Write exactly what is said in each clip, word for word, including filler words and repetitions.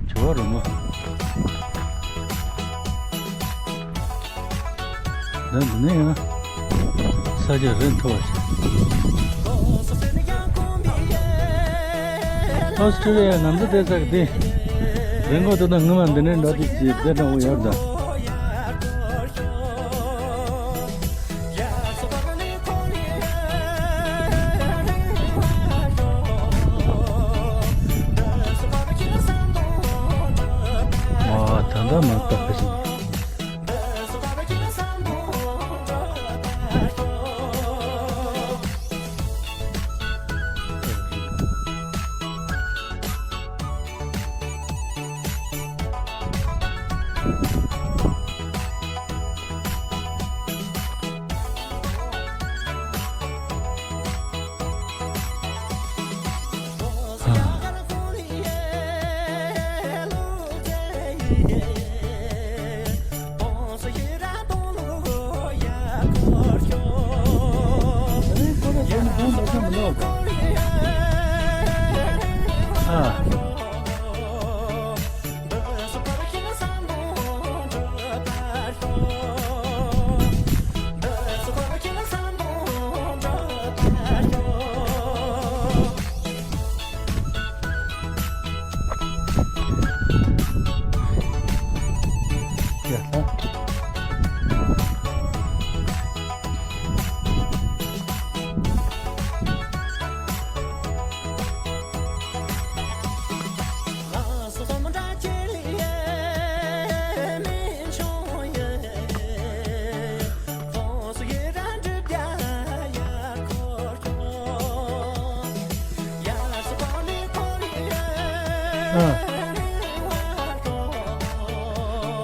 བྱ་བ་རོལ་མོ། ད་འདི་ནས་ཡང་ས་ཆ་རི་མཐོ་བ་ཞིག་ཨོ་སི་ཀྲི་ལི་ཡའི་ནམ་ཟླ་བསྡད་ས་གི་དེ། རི་མགོ་དེ་དང་སྔོན་མ་འདི་ནས་འགྲོ་དུས་ཀྱི་བསྡད་འདྲ་བོ་ཡོད་ད། ཨ། ད་ལྟ་མ་བཏགས་པ་ཞིག་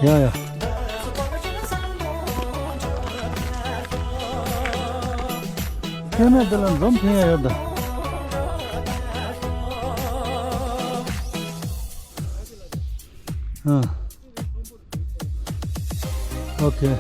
ཡ་ཡ། སྐྱེ་དམན་དེ་ལ་འཛོམས་ཐེངས་ཡ་ཡོད་ད། ཨ། ཨོ་ཁེ།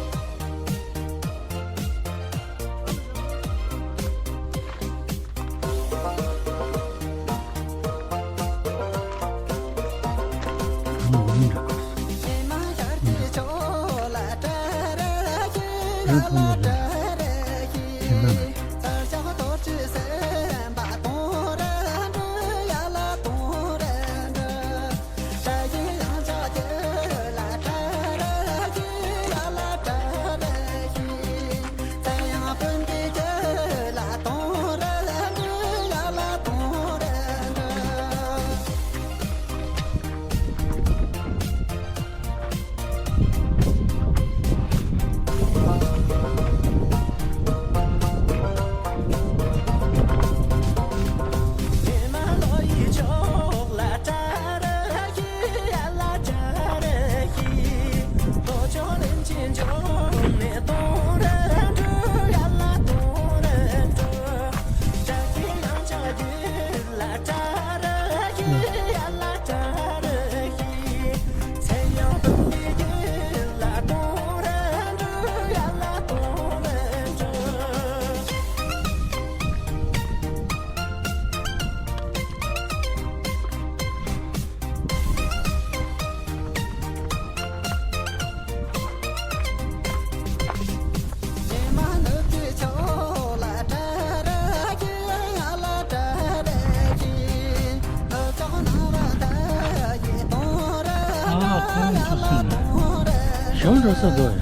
ཞོར་འགྲོ་ས་འདུག་ཡ།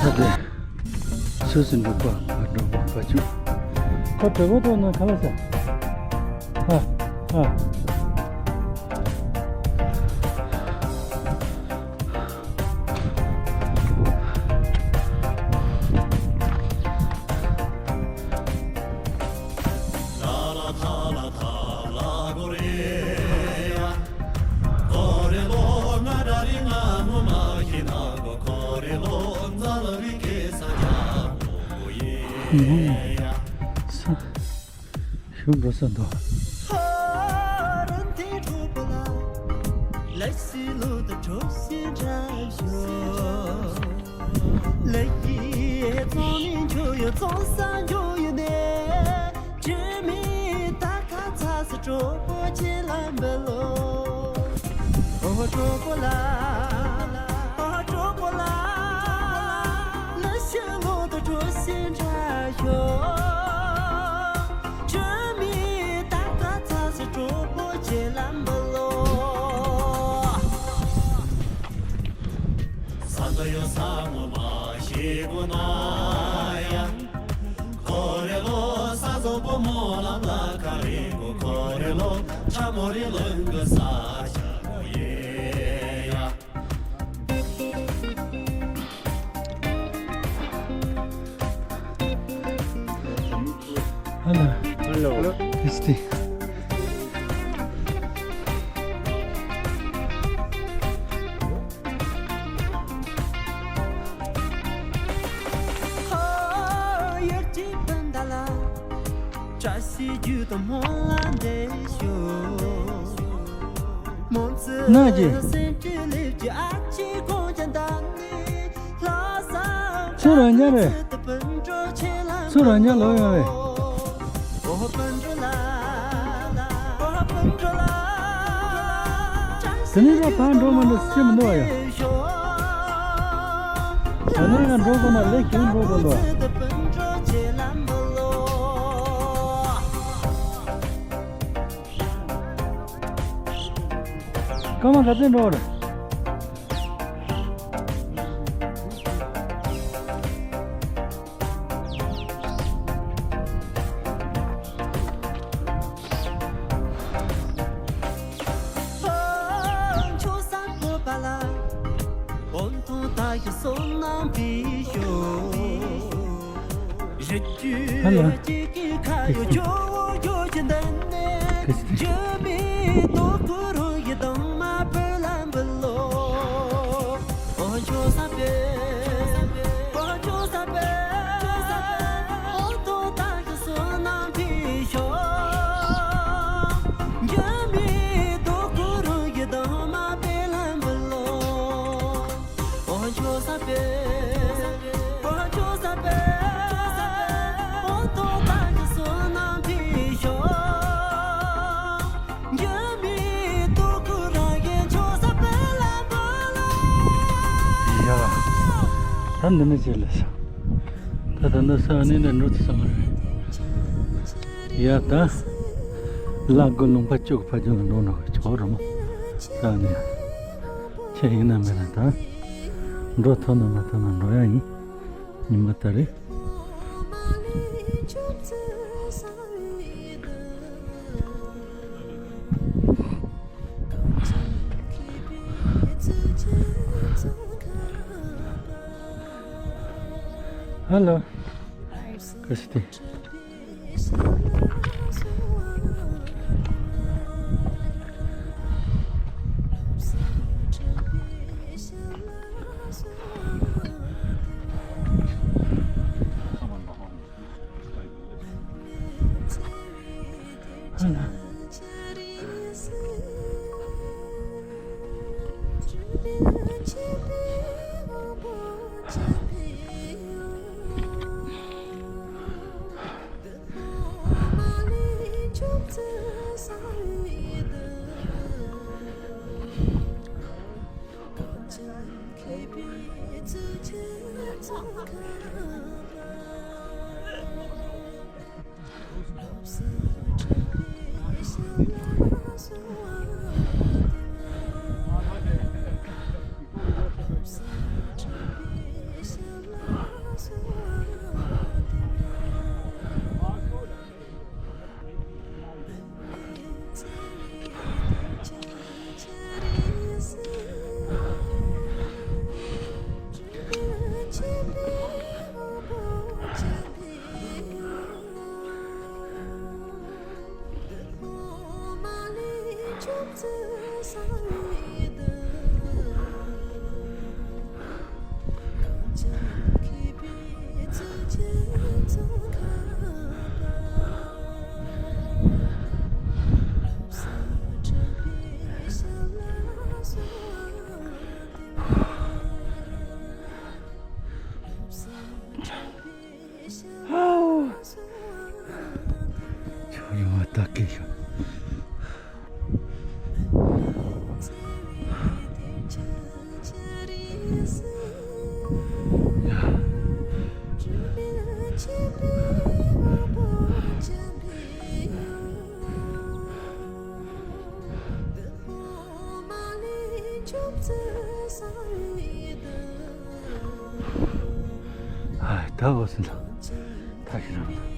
ད་དེ་སུད་སི་འབྲུག་པ་ང་འགྲོ་བ་བཅུ། ཁོ་གྲོད་ཁོག་ལྟོགས་ན་ཁ་ལག་ཟ། ཨ། ཨ། ཤུགས་འགྲོ་ས་འདུག Hello. Hello. Christy. ན་གི། ཚུར་རང་ཉལ་རེད། ཚུར་རང་ཉལ་ལོག་ཡོང་རེད། དེ་ནས་ར་ཕར་འགྲོ་མི་འདུག་ཤེས་མི་འདུག་ཡ། དེ་ནས་ཡང་འགྲོ་དགོས་ན་ལས་ཀྱང་འགྲོ་དགོས་འདུག་སྐར་མ་ག་ཚོད་འགྲོ་རེད། Hello. ཡ། ད་འདི་ནས་ཅིག་ལས་ཤག་ད་ད་ནི་ས་གནས་ནས་འགྲོ་ཐུབ་ས་མ་རེད། ཡ་ད། ལ་དགུ་ལུང་པ་བཅུ་གི་ཕ་རྒྱུད་ལ་འགྲོ་འགྲོ་གི་ཆོག་རེད་མོ། ས་གནས། ཁྱེད་ཡིན་ན་མེད་ན་ད། འགྲོ་ཐུབ་ན་མ་ཐུབ་ན་འགྲོ་ཡ་ཡིན། ཉི་མ་ད་རེད། Hello. Christy. ཁྱོད་རང་ལ་ལྟ་སྐད་ཤོར། ཨ། ད་འོ་སྲིད་ལ། ད་ཤི་རང་།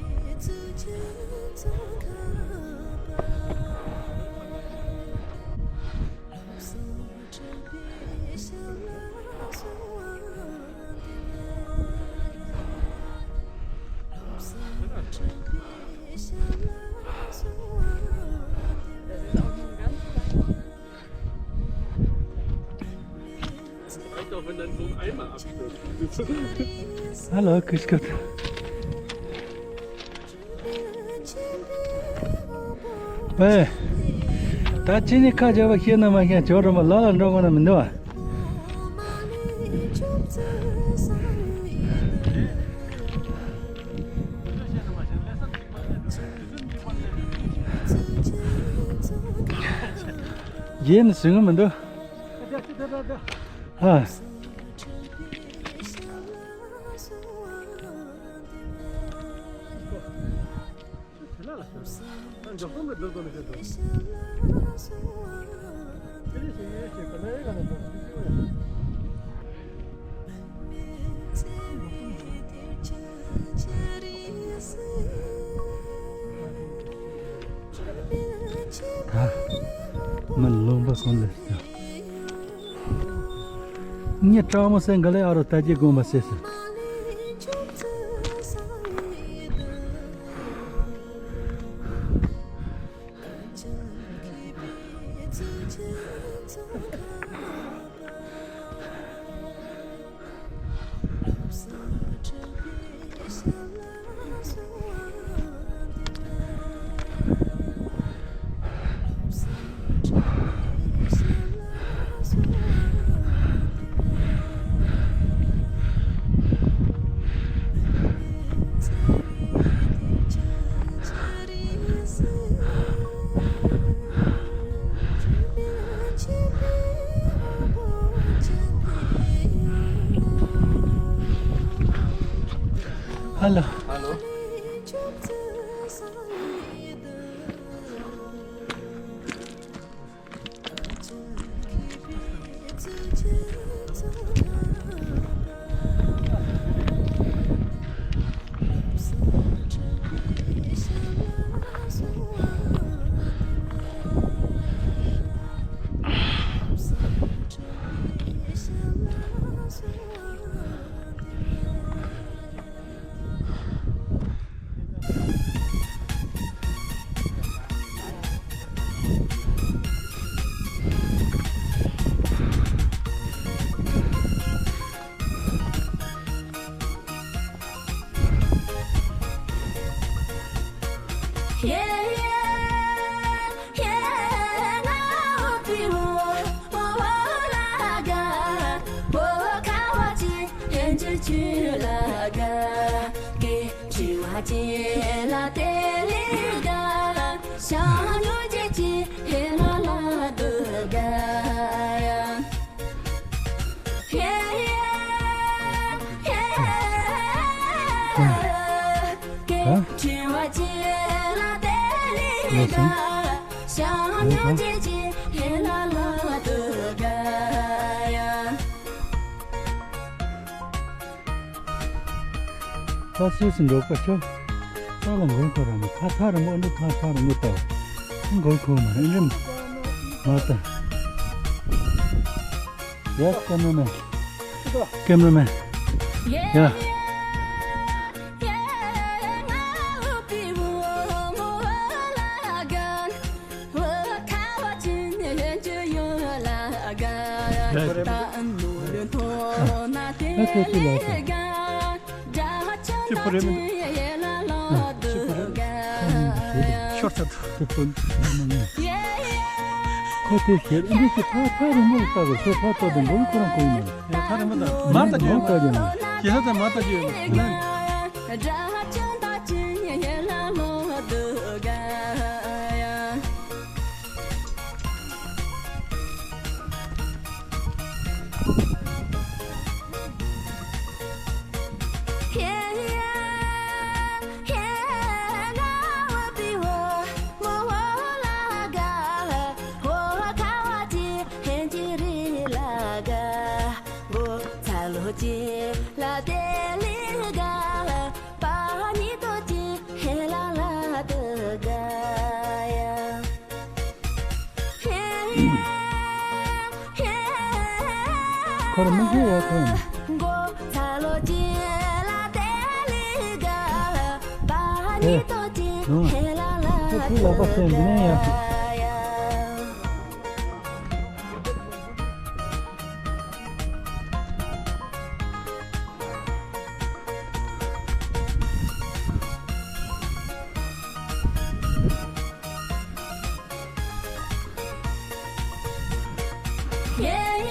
Hallo, grüß Gott. ཨེ། ད་ཅི་ནས་ཁ་རྒྱབ་པ་ཤེས་ན་མ་ཤེས། ཇོ་རུ་མ་ལ་ལ་འགྲོ་དགོས་ན་མི་འདུག་བ། རྗེས་ནས་ཟིན་གི་མི་འདུག་ཨ། ད་མི་ལུང་པ་གང་ལ་སྐྱོ། ངས་སྤྲང་མོ་སེ་འགའ་ལས་ཨ་རོ་ད་ཅི་དགོངས་པ་སེ་སེ། Hello. Hello. ད་སུད་སི་འགྲོ་དགོས་ཆོག་ད་ལ་མགོན་ཁོ་རང་ནི་ཁ་ཐག་རིང་མོ་འདི་ཐག་ཐག་རིང་མོ་ལྟ་བུ། མགོན་ཁོ་མ་རིང་རིང་མ་ལྟ། Yes, cameraman. Cameraman. Yeah. ཨ་ཁོ་རེད། ཨ་ཁོ་ཅི་ལ་ཁོ། ཅི་ཕོ་རེད་མི་འདུག་ཨ་ཅི་ཕོ་རེད། ཤོར་ཚར་འདུག་ཁོ་དེ་ཁྱེད་འདི་ཅི་ཐག་ཐག་རིང་མོ་ལ་ལྟ་དགོས། ཁྱེད་ཐག་ཐག་དང་མགོ་བོ་ཁོ་རང་གོ་ཡིན་ནམ། ཡ་ཐག་རིང་མོ་དང་མར་ལྟ་རྒྱུ་ཡོད་མ། མར་ལྟ་རྒྱུ་ཡོད་མ། ཁྱེད་ལྷ་དང་མར་ལྟ་རྒྱུ་ཡོད་མ། ཁོར་མི་ཤེས་ཡ་ཁོང་། ཨེ། ནོ། ཁོ་ཁོའི་ལག་པ་སེམས་འདི་ནས་ཡ།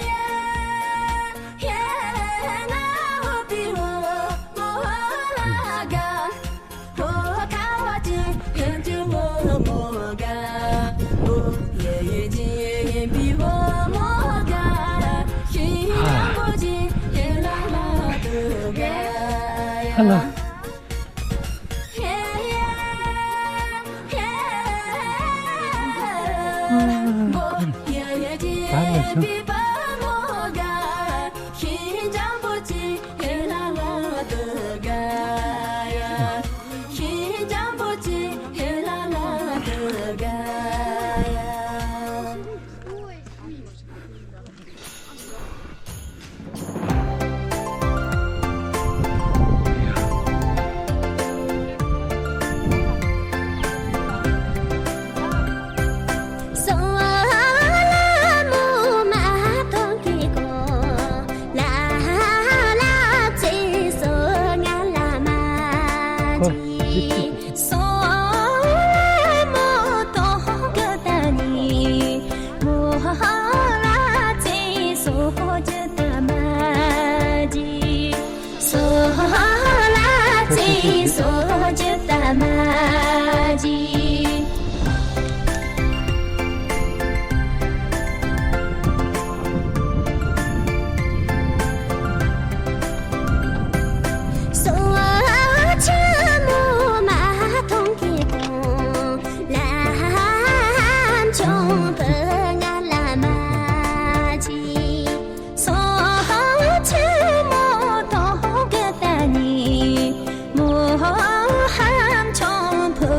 ཧ་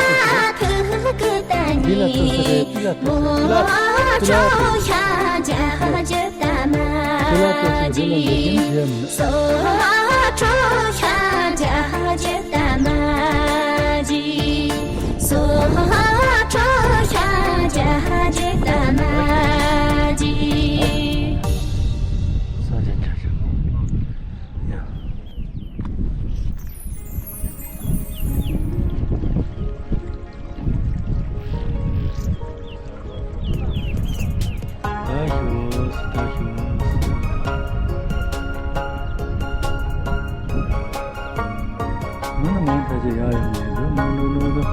ལ། ད་ཞུ། ད་ཞུ། མི་མང་ཕལ་ཆེར་ཡར་ཡོང་ནས་འདུག་མང་འགྲོ་འགྲོ་འདུག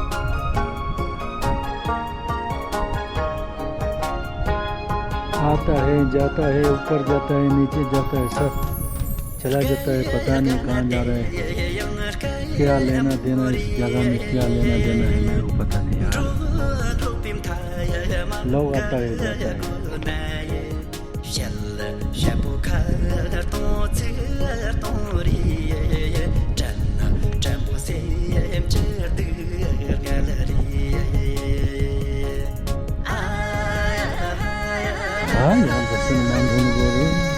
आता है, जाता है, ऊपर जाता है, नीचे जाता है, सब चला जाता है, पता नहीं कहाँ जा रहा है। क्या लेना देना इस जगह में, क्या लेना देना है मेरे को पता नहीं यार। लोग आता है, जाता है। ཨ་ཡང་འདི་སེམས་ནང་འགྲོ་ནི་དགོས་རེད།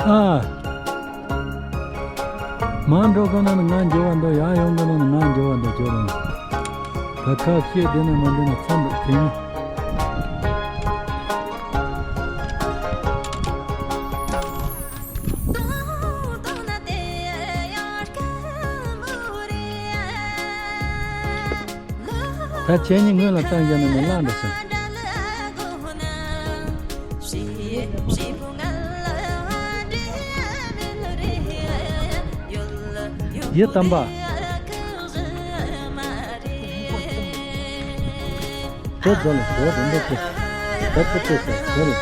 ཨ། མར་འགྲོ་གི་ན་ནི་ང་འགྱོ་བ་འདུག་ཡར་ཡོང་གི་ན་ནི་ང་འགྱོ་བ་འདུག་འགྱོ་རུང་། ད་ཁ་བཤད་བསྡད་ན་མི་འདུག་ན་ཚ་འདུག་དེ་ནི། ད་ཁྱེད་གཉིས་སྔོན་ལ་བཏང་བཞག་ན་ནི་བརླག་འགྲོ་སོང་། ཡི་དམ་པ། དེ་ཚོ་ལ་གོ་རིམ་པ་དེ། ད་ཁོ་ཚོས་ཟེར་དེ་རེད།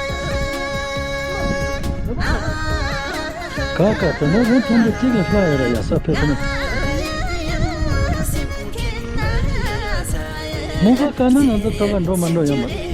ག་ག་དེ་ནས་རིང་ཐུང་དུ་གཅིག་ལ་ལྷག་ཡོད་ར་ཡ་ས་ཕེབས་ནས། མོ་ག་ག་ན་ང་ཚོ་ཐོག་ལ་འགྲོ་མ་འགྲོ་ཡོད་མ་རེད།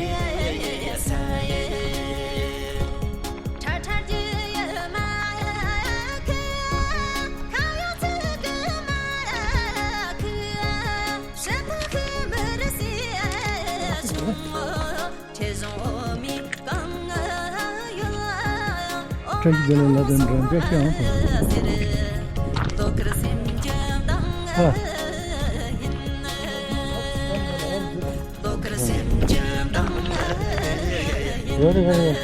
བཀྲ་ཤིས་བདེ་ལེགས་ལ་དོན་འགྲན་བསྡུར་ཀྱང་དང་། ཨ། ཡོད་རེད་ཡོད་རེད།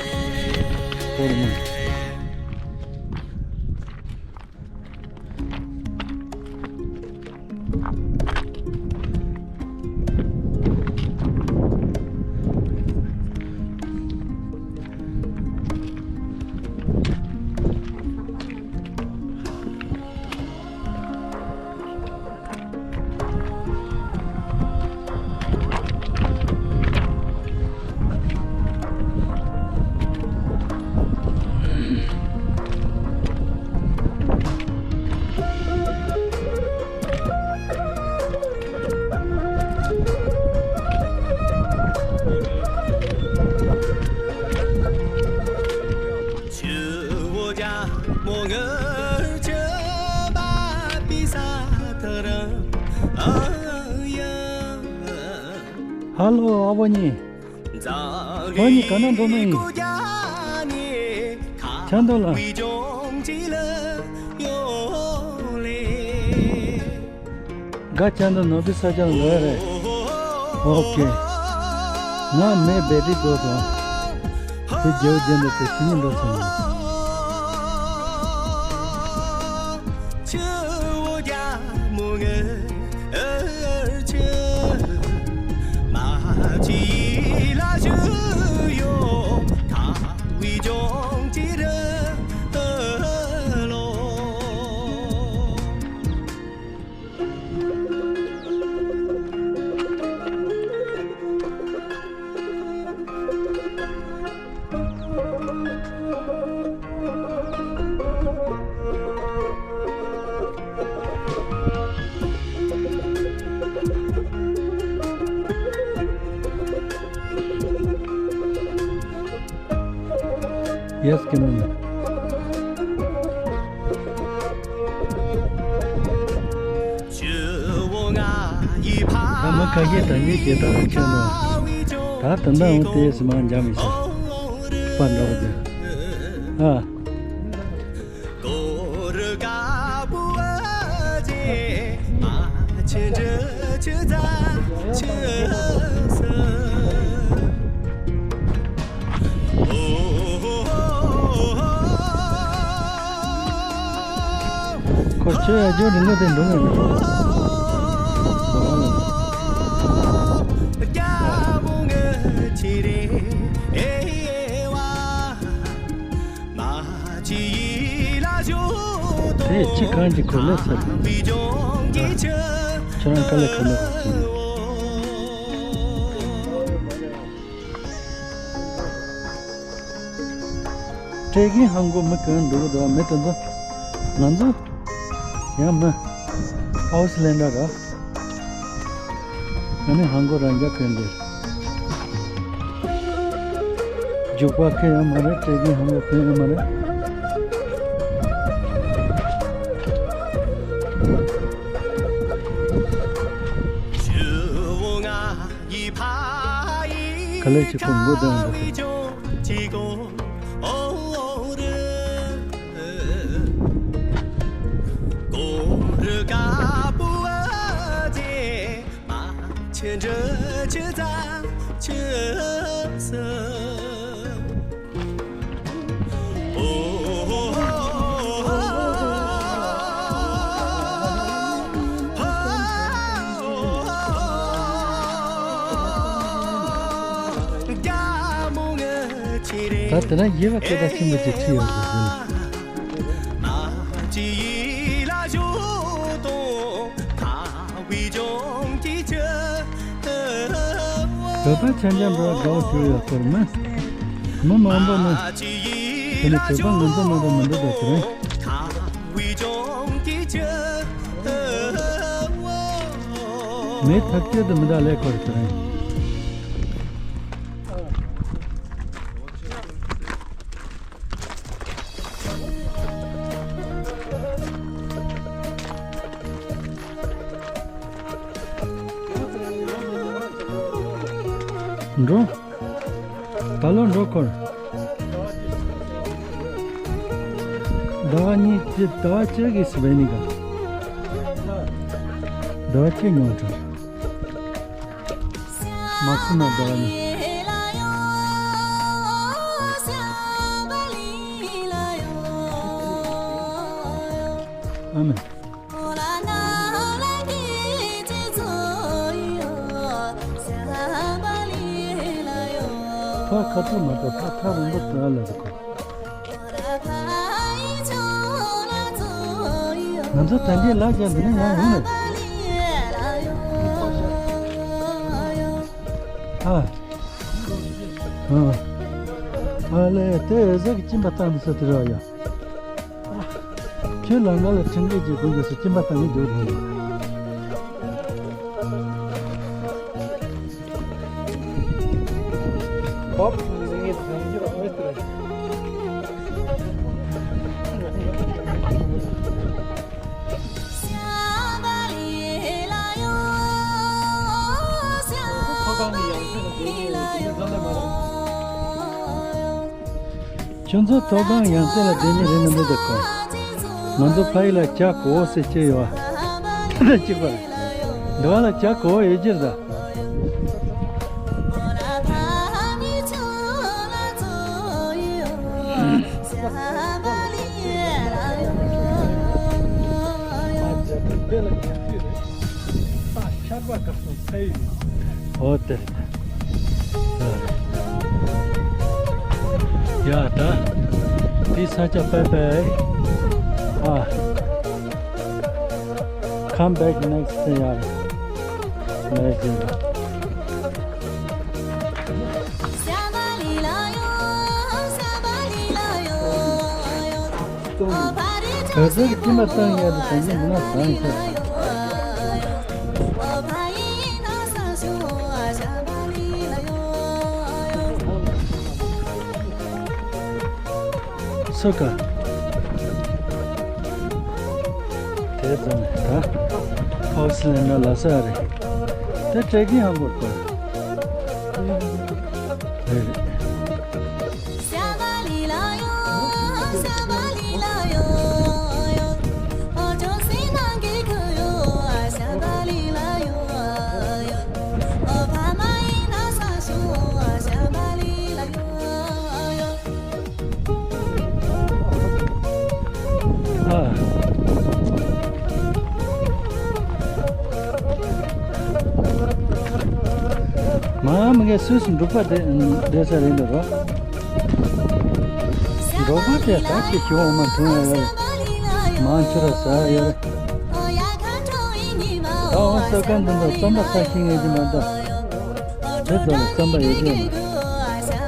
ཧོར་མོ། ཧ་ལོ། ཨ་བོ་ཉི། ཨ་བོ་ཉི་ག་ན་འགྲོ་མ་ཡིན། ཆ་འདོ་ལ། ག་ཅན་དུ་ནོ་བི་ས་ཅང་ལོས་རེད། ཨོ་ཀེ། ང་མེ་བེ་ཏི་དགོས་དང་། དེ་རྒྱལ་བ་རྒྱལ་འདི་དེ་ཕྱི་ཉིན་འགྲོ་ཚང་། Yes, Kimon. ད་མི་ཁ་ཤས་དང་ངའི་རྒྱལ་དར་ཁྱོན་ནས། ད་ད་ལྟ་འོང་དེ་སི་མ་འཇམ་མི་ཤེས། པ་འདྲ་བ་དེ། ཨ། ཁོ་ཆོས་ཡ་ཇོ་རིང་པོ་དེ་འགྲོ་ངེས་མེད། དེ་ཅི་གང་ཅི་གོ་ལེ་ཟེར། ཁྱོད་རང་དཀའ་ལས་ཁ་ལས་ཁ་ཚུན། སྤྲེལ་རྒན་ཧང་གོ་མི་གང་འགྲོ་གི་འདུག་མི་དེ་ཚོ། ང་ཚོ་ཡང་མི་ཨའུ་སི་ལན་ཌ་ར། ང་ནི་ཧང་གོ་རང་རྒྱ་གོན་འདིར། རྒྱུག་པ་ཁེ་ཡང་མ་རེད། སྤྲེལ་རྒན་ཧང་གོ་གོན་ཡང་མ་རེད། ག་ལེར་ཅིག་ཁོ་མགོ་ལྡང་འདུག་ད་དེ་ན་ཡེ་བ་སྐད་གྲགས་ཆེན་པོ་ཅིག་ཁྲིད་ཡོང་དགོས་ཟེར་ན། བོད་པ་ཆ་འཇམ་འགྲོ་དགའ་བོ་ཞུ་ཡོད་ཁར་མི། མི་མང་པོ་ནི། དེ་ནི་བོད་པ་ང་ཚོ་མ་གཏོགས་མི་འདུག་ད་དེ་རིང་། མེ་ཐག་ཆོད་དུ་མི་འདྲ་ལས་ཁོར་དེ་རིང་། འགྲོ། ད་ལོ་འགྲོ་ཁོར། ཟླ་བ་གཉིས་ཀྱི་ཟླ་བ་གཅིག་གི་སི་བེ་ནི་ག་ཟླ་བ་གཅིག་ཉུང་དྲགས། མ་སི་མ་ཟླ་བ་གཉིས། ཨ་མེ། ཕ་ཁ་ཐུག་མ་གཏོགས་ཕ་ཐག་རིང་པོ་དོན་ལ་འདུག་གོ། ང་ཚོ་ད་འདི་ལ་རྒྱ་འདི་ནས་ཡང་ཡོང་ནས། ཨ། ཨ། ཨ་ལེ་དེ་ཨེ་ཟ་གི་གཅིན་པ་བཏང་འདུག་ས་དེ་ར་ཡ། ཁྱོད་ལམ་ཁ་ལ་ཁྲིམས་འགལ་གྱི་དགོས་འདུག་ཟེར་སྐྱིན་པ་བཏང་གི་འདུག་རེད། བབ་ངས་དང་རྒྱུ་རང་མེད་དུ་རེད། ཁྱོད་ཚོ་མཐོ་སྒང་ཡང་རྩེ་ལ་བསྡད་ཉེན་རེད་མི་འདུག་ད་གོ། ང་ཚོ་ཕ་ཡུལ་ལ་བྱ་གོ་བོ་ཟེར་གྱི་ཡོད་པ། ད་གཅིག་པར། འདི་བ་ལ་བྱ་གོ་བོ་ཡོད་ཀྱི་རེད་ད། ཆར་པ་ག་སོང་ཚ་ཡི། ཨོ་དེ་རེད། ཡ་ད། དེ་ས་ཆ་པའི་པའི། ཨ། Come back next year. Next year. བོད་ཟེར་གྱི་མ་བཏང་ཡ་དེ་དང་གི་མི་ན་བཟང་ཡིན་ས། སོ་ཀ། དེ་ཙམ་ད། ཧའུ་སི་ལེན་ན་ལ་ས་རེད། དེ་ཊེ་ཀིང་ཧང་གོར་གོ། རེད་རེད། ཨ་མི་ངས་སུས་འབྲུག་པ་དེ་བསྡད་ས་རེད་འདུག་རོ། འབྲོག་པ་དེ་ད་ཅི་ཞུ་འོང་མ་འཐུང་ཡ་ཡོད་རེད། མང་ཆུ་ར་ཟ་ཡ་ཡོད་རེད། ད་འོང་ས་ག་འདི་འདྲ་རྩམ་པ་ཁ་ཤིང་ངེས་ཀྱི་མ་གཏོགས། དེ་ཚོ་ལ་རྩམ་པ་ཡོད་ཀྱི་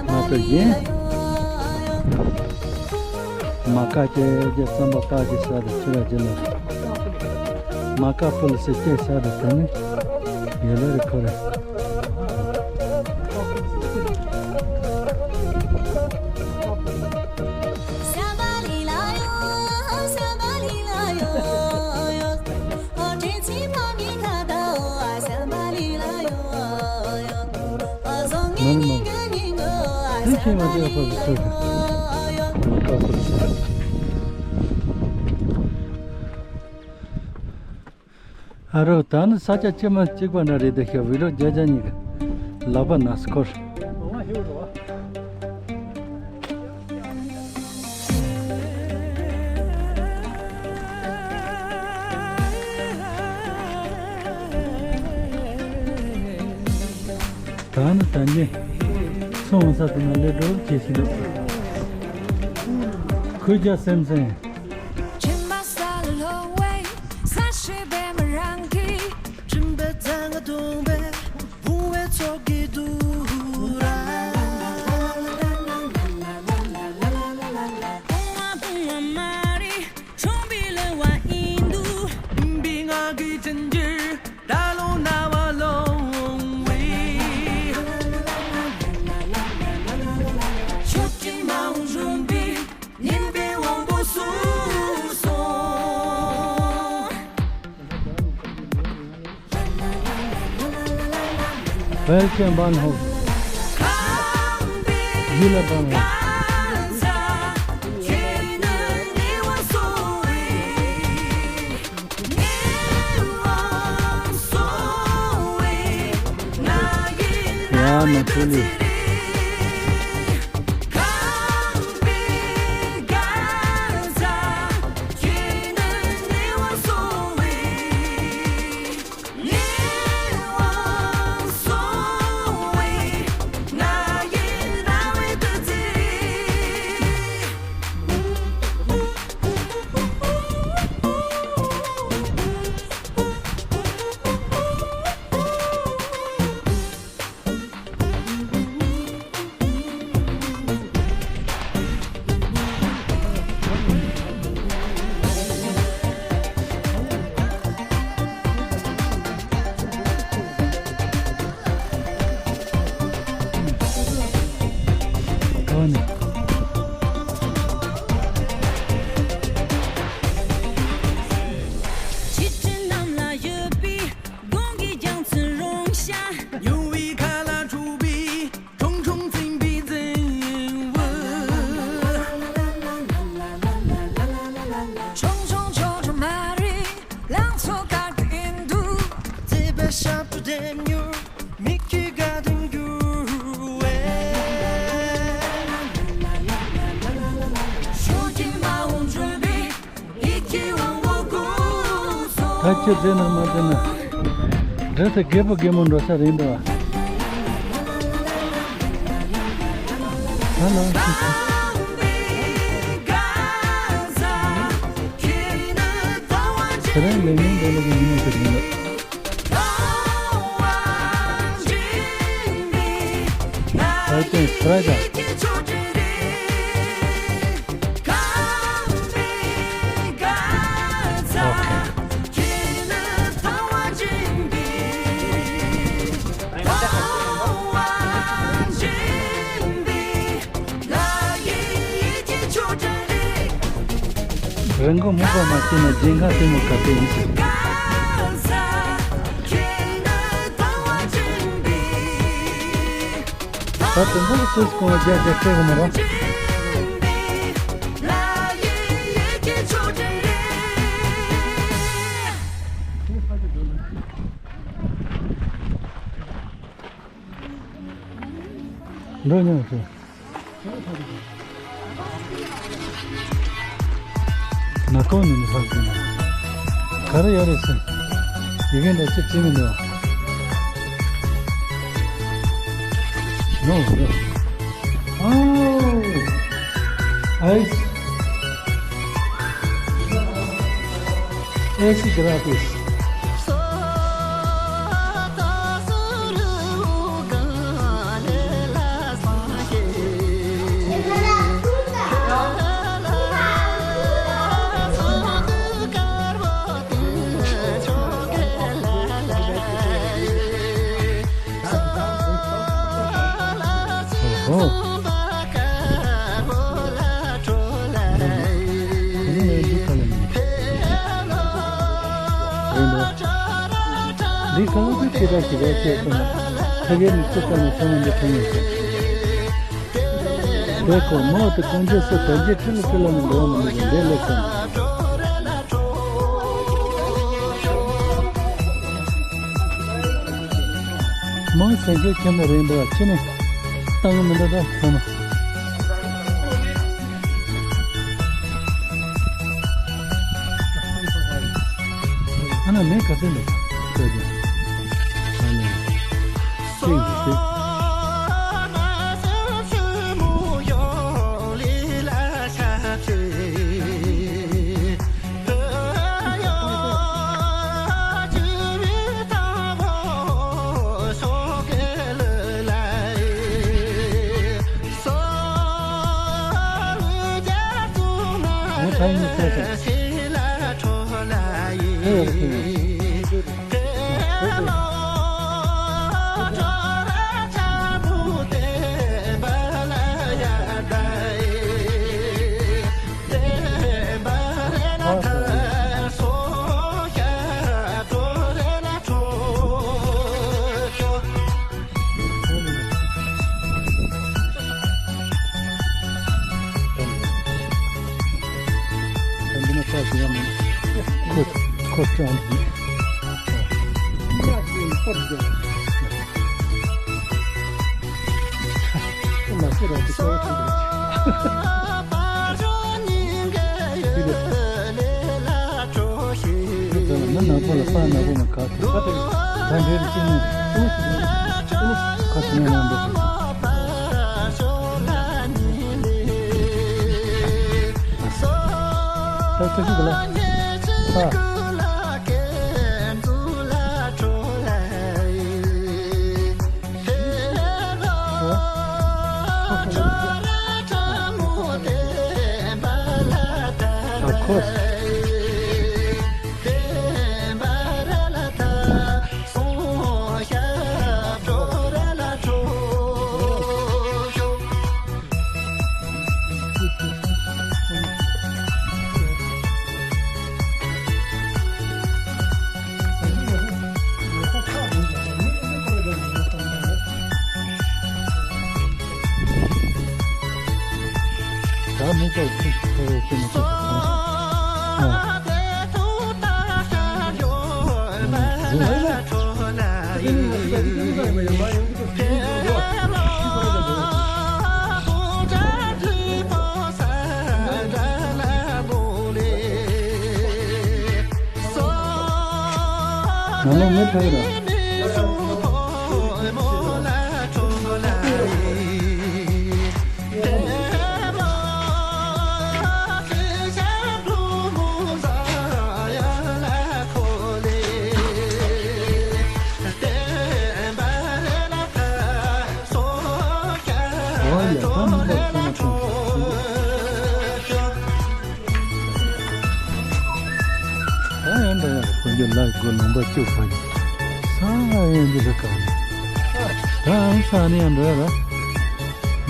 མ་གཏོགས་རྒྱན། མ་ཀ་ཅེ་ཅེ་རྩམ་པ་ཀ་ཅེ་ས་དེ་ཆུ་ར་ཅེ་ལ། མ་ཀ་ཕུལ་སེ་ཅེ་ས་དེ་དེ་ནི་ཡོད་ལ་རེ་ཁོ་རེ། མ་ནི་མ། དེ་ཁྱེད་མ་བྱས་པ་བཟོས་ཤིག་མ་ཀ་ཕུལ་སེ། ཨ་རོ། ད་ནི་ས་ཆ་ཅི་མ་གཅིག་པ་འདྲ་རེད་དེ་ཤ་བི་རོ་རྒྱ་རྒྱ་གཉིས་ཀྱི་ལག་པ་ན་སྐོར། ད་ནི་ད་ནི་སོང་ས་དེ་ན་ལས་འགྲོ་བྱེད་ཤིག་འདུག་ཁོས་རྒྱ་སེམས་སེམས། Welcome, Banho. Gila Banho. Yeah, naturally. གངས་ཀྱི་རྒྱ་མཚོའི་རོང་ཤར། ཉུང་བའི་ཁ་ལ་འཁྲུག་པའི་ཁྲུང་ཁྲུང་འཛིན་པའི་འཛིན་བུ། ཆུང་ཆུང་ཆུང་ཆུང་མ་རེད། ལང་ཚོ་དཀར་པོ་ཡིན་འདུག་རྩེད་པའི་ཞབས་བྲོ་ལྡེམ་མྱུར། མིག་གི་དགའ་སྟོན་འགྱུར་བའི། ཤོག་གི་མ་འོངས་འགྲུལ་པའི། ད་ཁྱེད་བསྡད་ན་མ་བསྡད་ན། འདྲ་ས་རྒད་པོ་རྒད་མོ་འགྲོ་ས་རེད་འདུག་ཧ་ལ། དེ་རིང་ལས་ངན་འདྲ་ལ་གི་ཡིན་ནི་དེ་རེད་འདུག I think Friday. རི་མགོ་སྨུག་པ་མ་བྱས་ན་སྦྱིན་ཁ་ལྟད་མོ་ག་ཚོད་ཡིན་ཞིག་ད་དུང་འདི་ཚོས་སྐོང་བ་རྒྱ་རྒྱ་སྤྲད་གི་མ་རེད། འགྲོ་མྱོང་ཞིག་ནག་ཁོང་ནས་མི་ཧ་གོ་ན། ག་རེ་ཡོད་རེད་ཟེར། ཡི་གེ་འདྲ་ཅིག་བྲིས་མི་འདུག No, no. Oh, ice. Ice gratis. ཨོ། འདི་གང་གི་སྐད་གྲགས་ཤིག་རེད་ཅེས་གསུངས་ན། ཕ་གིའི་མི་ཚེ་ལྟར་ནས་ཚང་མ་འདི་མཐོང་ཡོད་ཀྱང་། དེ་ཁོ་མོ་དེ་གང་ཅི་སུ་དོན་གྱི་ཁྲི་ལ་ཁྲི་ལ་ནི་འགྲོ་བ་མི་འདུག་འདི་ལས་སོང་། མང་སེམས་ཤུགས་ཁྱེར་ནས་རེད་འདུག་ཕྱི་ནས་བཏང་གི་མི་འདུག་ད་ཁོ་མ། ཨ་ན་མེ་ག་ཚོད་འདུག་ཁྱོད་ཀྱི་ཨ་ནི་ཤིང་གི་ཤིང་། ཁོ་ཁོ་ཀྲང་། Of course. ང་ལ་མི་ཐུག་ར། ཨོ་ཡ། ད་མི་འདུག་ཁོ་ན་ཁོ། ད་ཡང་འདྲ་ཡང་དཀོན་མཆོག་ལ་སྒོ་ལུང་པ་བཅུ་གང་ཡིན། ས་ཡང་འདི་རུ་གང་ཡིན། ད་ས་ནི་ཡང་འདྲ་ཡ་ར།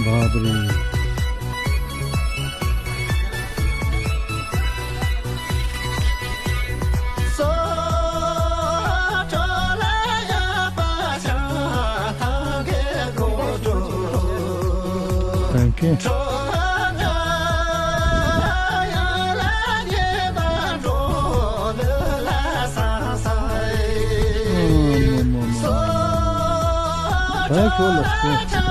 བ་བ་རི། Thank you. Thank you.